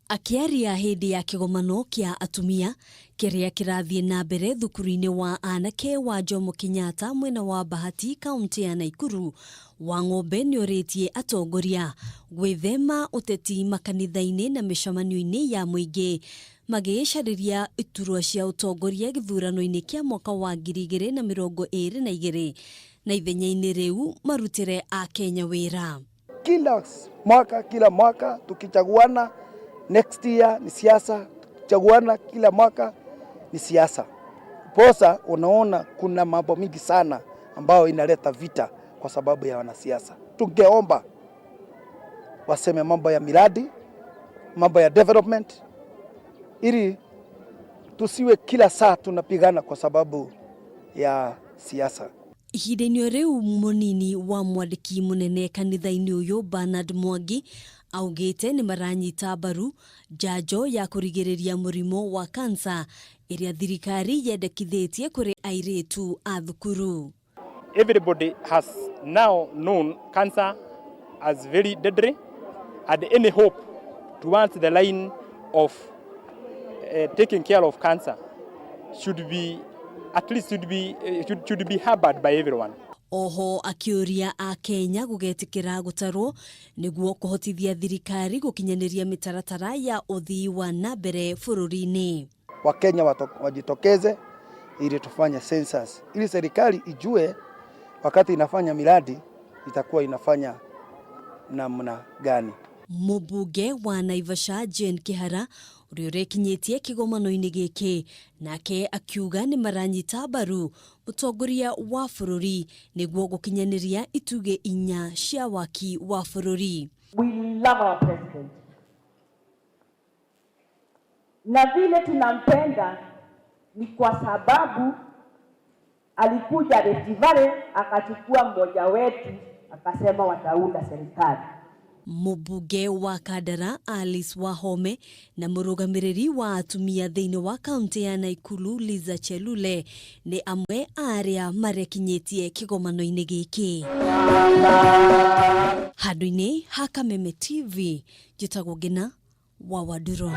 Akĩaria hĩndĩ ya kĩgomano kĩa atumia kĩrĩa kĩrathiĩ na mbere thukuru-inĩ wa anake wa Jomo Kenyatta mwena wa Bahati kaunti ya Naikuru, Wang'ombe nĩorĩtie atongoria gwĩthema ũteti makanitha-inĩ na mĩcemanio-inĩ ya mũingĩ magĩĩcarĩria iturwa cia ũtongoria gĩthurano-inĩ kĩa mwaka wa 2022 na ithenya-inĩ rĩu marutĩre Akenya wĩra. Kila mwaka kila mwaka tukichaguana, next year ni siasa, tukichaguana kila mwaka ni siasa. Posa unaona kuna mambo mingi sana ambayo inaleta vita kwa sababu ya wanasiasa. Tungeomba waseme mambo ya miradi, mambo ya development, ili tusiwe kila saa tunapigana kwa sababu ya siasa. Ihinda-inĩ rĩu mũnini wa mwandĩki mũnene kanitha-inĩ ũyũ Bernard Mwangi augĩte nĩ maranyita mbaru njanjo ya kũrigĩrĩria mũrimũ wa kansa ĩrĩa thirikari yendekithĩtie kũrĩ airĩtu a thukuru. Everybody has now known cancer as very deadly, and any hope towards the line of taking care of cancer should be at least should be harbored by everyone. Oho akĩũria Akenya gũgetĩkĩra gũtarwo nĩguo kũhotithia thirikari gũkinyanĩria mĩtaratara ya ũthii wa na mbere bũrũri-inĩ. Wakenya wajitokeze ili tufanye census, ili serikali ijue wakati inafanya miradi itakuwa inafanya namna gani. Mũmbunge wa Naivasha Jane Kihara ũrĩa ũrekinyĩtie kĩgomano-inĩ gĩkĩ nake akiuga nĩ maranyita mbaru mũtongoria wa bũrũri nĩguo gũkinyanĩria itugĩ inya cia waki wa bũrũri. We love our president. Na vile tunampenda ni kwa sababu alikuja Rift Valley akachukua mmoja wetu akasema wataunda serikali. Mũmbunge wa Kandara Alice Wahome na mũrũgamĩrĩri wa atumia thĩinĩ wa kaunti ya Naikuru Liza Chelule nĩ amwe a arĩa marekinyĩtie kĩgomano-inĩ gĩkĩ. Handũ-inĩ ha Kameme TV, njĩtagwo Ngina wa Wanduro.